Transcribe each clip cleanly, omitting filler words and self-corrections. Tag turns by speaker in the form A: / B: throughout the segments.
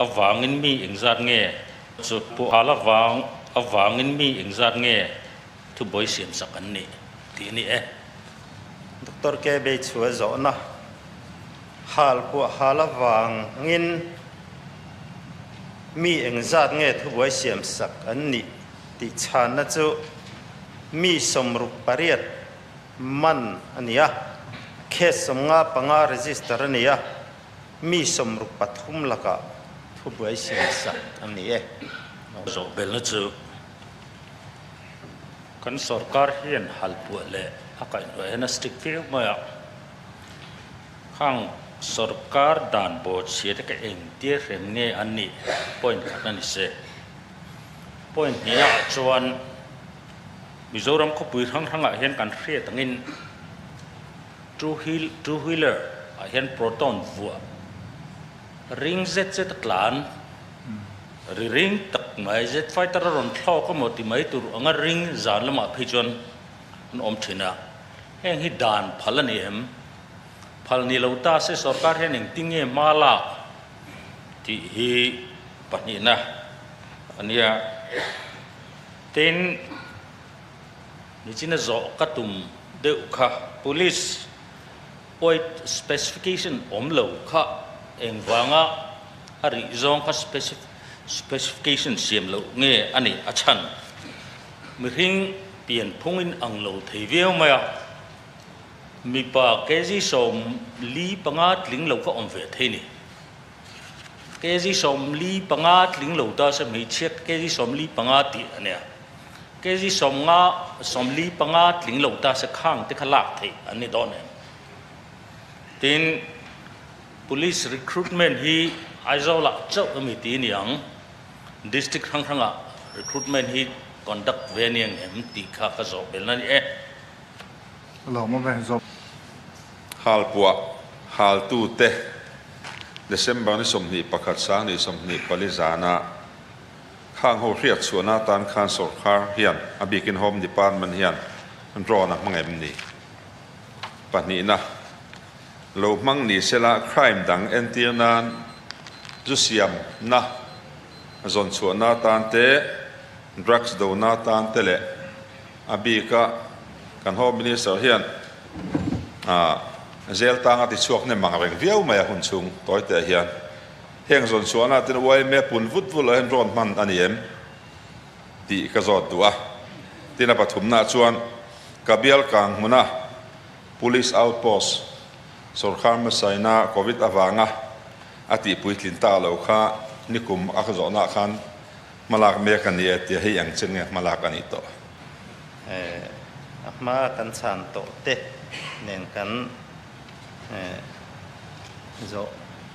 A: Avangin mi engzat nge chu pu hal avang avangin mi engzat nge thubuai siamsak an nih tih a ni e.
B: Doctor K. Beichhua zawhna hal puah hal avangin mi engzat nge thubuai siamsak an nih tih chhanna chu mi 68 man a ni a, case 55 register a ni a. Mi 63 lakah thubuai siamsak a ni e.
A: Zawhbelna chu kan sorkar hian halpuah leh a kaihhnuai hian a strict viau mai a. Khang sorkar dan bawhchhia te ka engtir hrem nge an nih point khat a ni se. Point hniah chuan Mizoram khawpui hrang hrangah hian kan hriat angin Two two wheeler ah hian proton vuah ring zet zet a tlan ri ring tak mai jet fighter a rawn thlawk emaw ti mai tur anga ring zan lamah phei chuan an awm thin a, heng hi dan phal a ni em? Phal ni lo ta se sorkar hian engtin nge hma lak tih hi pahnihna a nia. Tin. Nichina zawh ka tum deuh kha Police weight specification awm lo kha engvanga a rih zawng kha specification siam loh nge a nih a chhan? Mihring pian phungin ang lo thei viau mai a, mipa kg 45 tling lo kha awm ve thei ni. Kg 45 tling lo ta se hmeichhia kg 45 tih a nia. Kg 50, 45 tling lo ta se khang te kha lak theih an ni dawn em? Tin, Police recruitment hi Aizawlah chauh a mi ti niang, District hrang hrangah recruitment hi conduct ve aniang em tih kha ka zawh belna a ni e.
C: Lawm awm e, zawh.
D: Halpuah haltute December ni 21 sang ni 24 zana khang ho hriat chhuahna atan khan sawrkar hian a bikin Home Department hian drone a hmang em ni? Pahnihna, lo hmang ni sela crime dang entir nan zu siamna zawn chhuahna atan te, drugs dona atan te leh a bika kan Home Minister hian zel tanga ti chhuak hnem ang reng viau mai a hun chhung tawi teh hian heng zawn chhuahna ten YMA pun vut vut lo hian rawn hman a ni em tih ka zawt duh a. Tin a pathumna chuan ka bial kang hmuna Police Outpost sawrkar hmasaina Covid avanga a tihpuitlin ta lo kha nikum a ka zawhna khan Hmalak mek a ni e tia hei ang chen nge hmalak a nih tawh?
B: A hma kan chhan tawh te nen kan zawh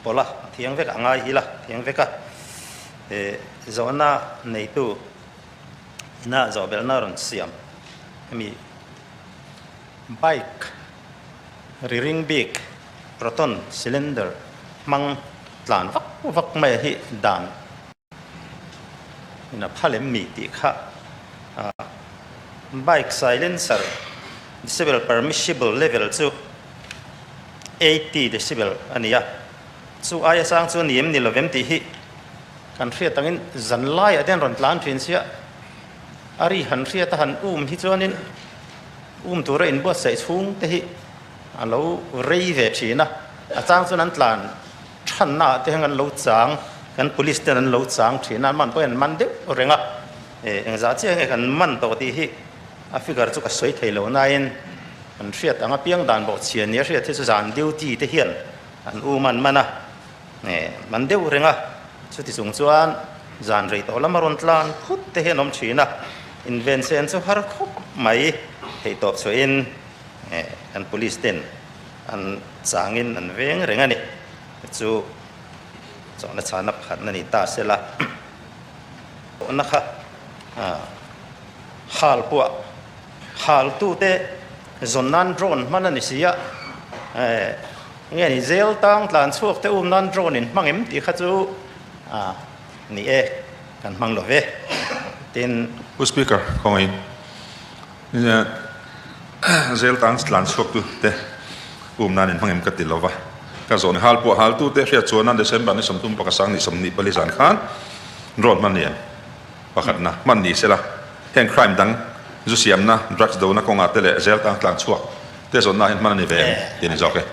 B: pawlh a, a thiang vek a ngai ila thiang vek a. Zawhna neitu ina zawh belhna rawn siam hemi bike ri ring bik proton cylinder hmang tlan vak vak mai hi dan In a phal em mi tih kha bike silencer decibel permissible level chu 80 decibel a ni a, chu aia sang chu a ni em ni lovem tih hi kan hriat angin zan laiah te an rawn tlan thin sia, a ri han hriat a han um hi chuanin um tura inbuatsaih chhung te hi a lo rei ve thin a, a chang chuan an tlan Chhanna ah te hian kan lo chang, kan police ten an lo chang thin a, an man pawhin an man deuh reng a, engzah chiah nge kan man tawh tih hi a figure chu ka sawi thei lo nain kan hriat ang apiang dan bawhchhia nia hriat hi chu zan duty te hian an um an man a, man deuh reng a, chuti chung chuan zan rei tawh lama rawn tlan phut te hian awm thin a, inven sen chu har khawp mai theihtawp chhuahin kan police ten An changin an veng reng a ni. Chu chawhna chhana pakhatna ni ta se la. Chawhna kha hal pawh hal tute zawn nan drone hman a ni si a. Nge ni zel tang tlan chhuak te um nan drone in hmang em tih kha chu ni e kan hmang lo ve. Tin.
D: Pu Speaker, khawngaih in. Zel tang tlan chhuak tu te um nan in hmang em ka ti lova. Ka zawn hal pawh haltute hriat chuan a December ni 31 2024 zan khan drone hman ni em? Pakhatna, hman ni sela heng crime dang zu siamna, drugs dona kawngah te leh zel tang tlang chhuak te zawnna hian hman a ni ve em tih a ni zawk e.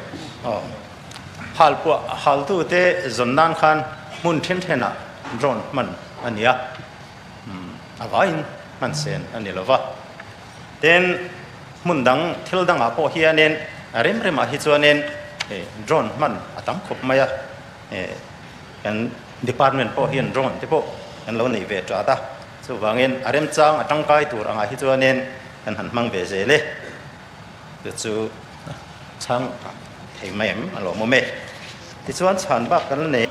B: Hal pawh haltute zawn nan khan hmun then thenah drone hman a ni a, a vaiin hman sen a ni lova. Tin, hmun dang thil dangah pawh hianin a rem remah hi chuanin drone hman a tam khawp mai a, kan department pawh hian drone te pawh kan lo neih ve ṭat a, chuvangin a remchang a tangkai tur angah hi chuanin kan han hmang ve zel e. Chu chu chhang thei mai em a lawmawm e. Tichuan chhan bak kan la nei.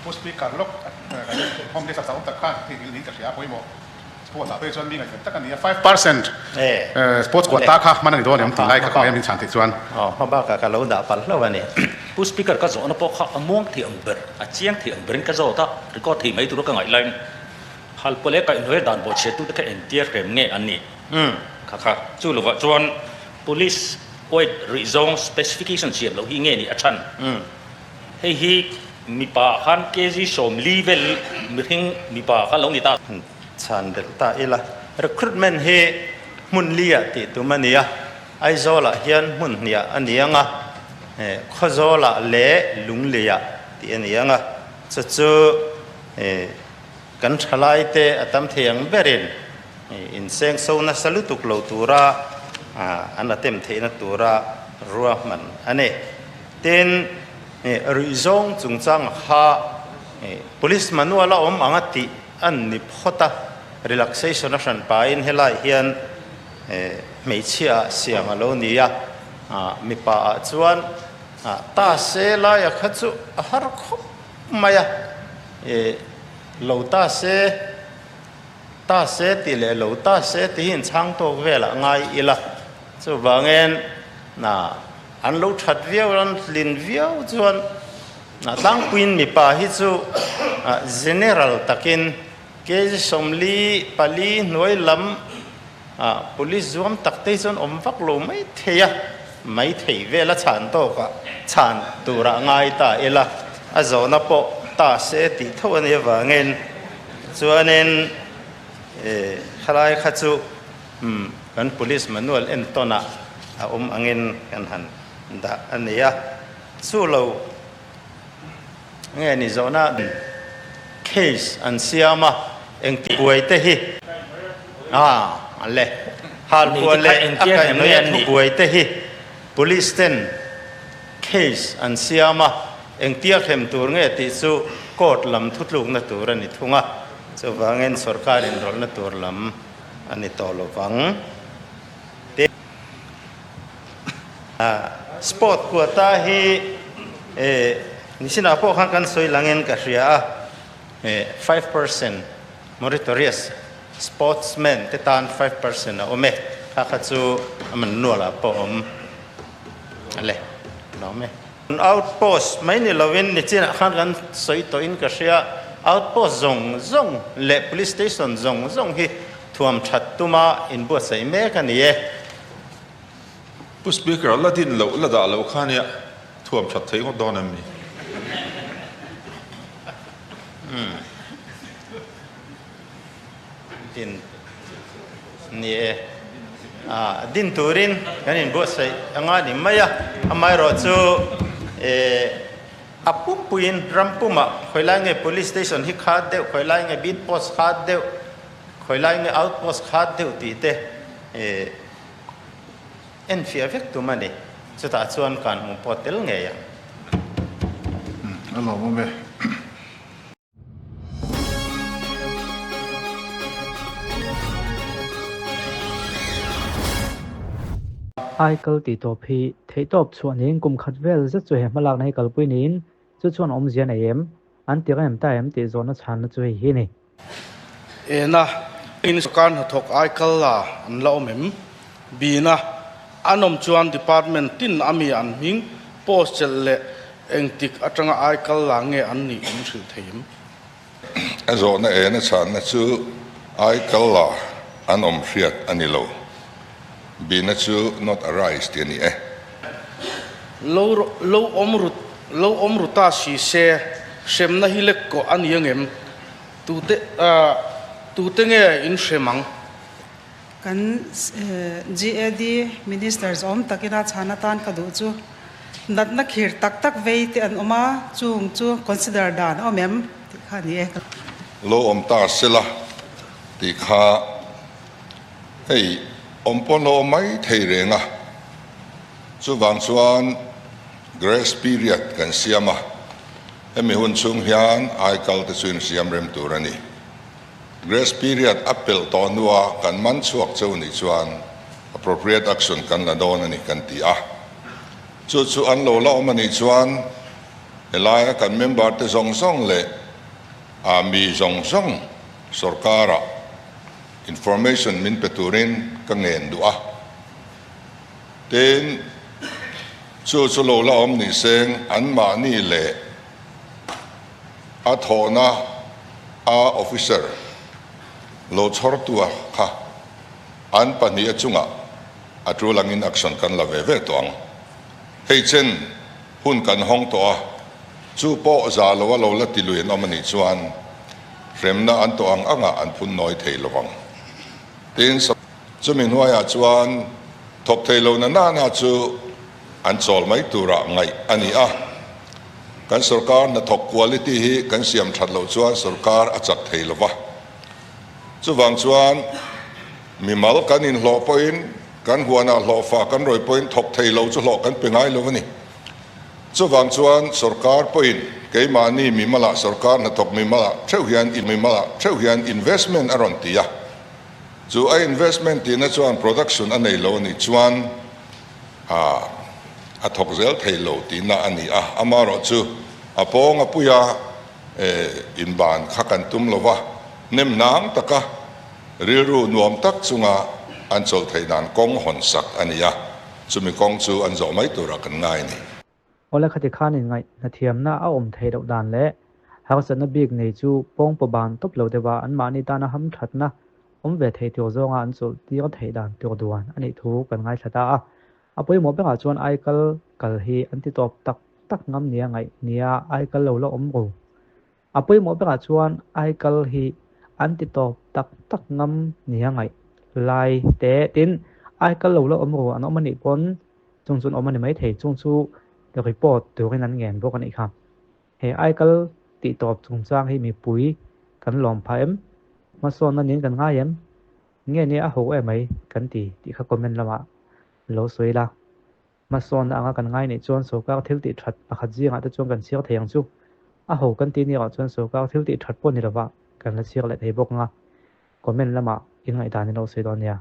E: Pu Speaker lawk kan home minister chauh tak khan thil niin ka hria a pawimawh. Sports ah pawh chuan mi ngaihven tak a ni a, 5% sports quota kha hman a ni dawn em tih lai kha ka ngaih a min chhan theih chuan.
B: Aw, hma bakah ka lo dah palh hlauh a ni.
A: Pu Speaker ka zawhna pawh kha a muang thei ang ber, a chiang thei ang berin ka zawt a, record thei mai tura ka ngaih laiin hal pawh leh kaihhnuai dan bawhchhiattute kha entir hrem nge an nih kha kha. Chu lovah chuan Police weight rih zawng specification siam loh hi nge nih a chhan? Hei hi mipa khan kg 40 vel mihring mipa khan lo ni ta.
B: Chhan belh ta ila. Recruitment hi hmun liah tih tum a ni a, Aizawlah hian hmun hniah a ni ang a, Khawzawlah leh Lungleiah tih a ni ang a, chu chu kan thalaite a tam thei ang berin insengso nasa lutuk lo tura an attempt theihna tura ruahman a ni. Tin, ruihzawng chungchanga kha Police manual a awm ang a tih an ni phawt a, relaxation a hran pahin helai hian hmeichhia ah siam a lo ni a, mipa ah chuan ta se laia kha chu a har khawp mai a, lo ta se, ta se tih leh lo ta se tih hi inchhang tawk velah ngai ila, chuvangin An lo that viau, an hlin viau chuan tlangpuiin mipa hi chu general takin kg 44 hnuai lam police zuam tak te hi chuan awm vak lo mai thei a, mai thei vel a chhan tawkah chhan turah ngai ta ila a zawhna pawh ta se tih tho a nih avangin chuanin khalai kha chu Umm, kan police manual entawnah a awm angin kan han dah a ni a, chu lo nge ni zawhna case an siam a, engti buai te hi a le hal pua leh a kaihhnawih a thu buai te hi police ten case an siam a, engtia hrem tur nge tih chu court lam thutlukna tur a ni thung a, chuvangin sorkar inrawlhna tur lam a ni tawh lo vang. Tin, sport quota hi nisinah pawh khan kan sawi langin ka hria a, 5% meritorious sportsman te tan 5% a awm e, kha kha chu a man nualah pawh a awm a le, a awm e. Outpost mai ni lovin nichinah khan kan sawi tawhin ka hria, outpost zawng zawng leh police station zawng zawng hi thuam that tuma inbuatsaih mek a ni e.
D: Pu Speaker, la din loh, la dah loh kha nia thuam that theih ngawt dawn em ni?
B: Din ni e. A din turin kan inbuatsaih anga ni mai a, amaherawh chu a pumpuiin ram pumah khawilai nge police station hi khat deuh, khawilai nge beat post khat deuh, khawilai nge outpost khat deuh tih te enfiah vek tum a ni. Chutah chuan kan hmu pawh tel ngei ang.
C: A lawmawm e.
F: Aikal tih tawp hi theihtawp chhuah niin kum khat vel zet chu he hmalakna hi kalpui niin chu chuan awmzia nei em? An ti rem ta em tih zawhna chhanna chu hei hi a ni.
G: Ena, in sawrkar hnathawk aikal la an la awm em? Bina, an awm chuan department tin ami an hming post chelh leh Engtik atanga ai kal la nge an nih min hrilh thei em?
H: A zawhna en a chhanna chu ai kal la an awm hriat a ni lo. Bina chu not arise tih a ni e.
G: Lo lo awm rut Lo awm ru ta si se, hremna hi lek kawh a ni angem? Tute tute nge in hrem ang?
I: Kan GAD Minister zawm takin a chhan atan ka duh chu natna khir tak tak vei te an awm a, chung chu consider dan a awm em tih kha a ni e.
H: Lo awm ta sela tih kha hei awm pawn lo awm mai thei reng a, chuvang chuan grace period kan siam a, hemi hun chhung hian aikal te chu insiam rem tur a ni. Grace period a pelh tawh hnua kan man chhuak cheu nih chuan appropriate action kan la dawn a ni kan ti a. Chu chu an lo la awm a nih chuan helaia kan member te zawng zawng leh a mi zawng zawng sorkara information min pe turin ka ngen duh a. Tin, chu chu lo la awm nih seng anmahni leh a thawhna a officer lo chhawrtua kha an pahnih a chungah a tul angin action kan la ve ve tawh ang. Hei chen hun kan hawng tawh a, chu pawh za lo a lo la ti lui an awm a nih chuan hremna an tawh ang angah an phun nawi thei lo vang. Tin, chumi hnuaiah chuan thawk thei lo na nana chu an chawl mai turah ngaih a ni a. Kan sorkar hnathawk quality hi kan siam that loh chuan sorkar a chak thei lo va. Chuvang chuan mimal kan inhlawh pawhin kan huanah hlawhfa kan rawi pawhin thawk thei lo chu hlawh kan pe ngai lo a ni. Chuvang chuan sorkar pawhin keimahni mimalah sorkar hnathawk mimalah theuh hian mimalah theuh hian investment a rawn ti a. Chu a investment tihna chuan production a nei lo a nih chuan a thawk zel thei lo tihna a ni a. Amaherawhchu a pawng a puia inban kha kan tum lo va, hnemhnang taka rilru nuam tak chunga an chawlh theih dan kawng hawn sak a ni a, chumi kawng chu an zawh mai turah kan ngai a ni.
F: Awle khati khan inngaih hnathiamna a awm theih loh dan leh harsatna bik nei chu pawngpaw ban tawp lo deuha anmahni tana hamthatna awm ve thei tur zawnga an chawlh tir theih dan tur duan a nih thu kan ngaithla ta a. A pawimawh berah chuan aikal kal hi an ti tawp tak tak ngam nia ngaih nia aikal lo la awm ru. A pawimawh berah chuan aikal hi an ti tawp tak tak ngam nia ngaih lai te tin aikal lo la awm ru an awm a nih pawn chung chu an awm a ni maithei chung chu report turin an ngen bawk a nih kha. He aikal tih tawp chungchang hi mipui kan lawm phah em? Hmasawnna niin kan ngai em? Nge nia a ho em mai kan ti tih kha comment lamah lo sawi la. Hmasawnna anga kan ngai neih chuan sorkar thil tih that pakhat zingah te chuan kan chhiar thei ang chu. A ho kan tih ni erawh chuan sorkar thil tih that pawh ni lovah kan la chhiar leh thei bawk ang a. Comment lamah in ngaihdan in lo sawi dawn nia.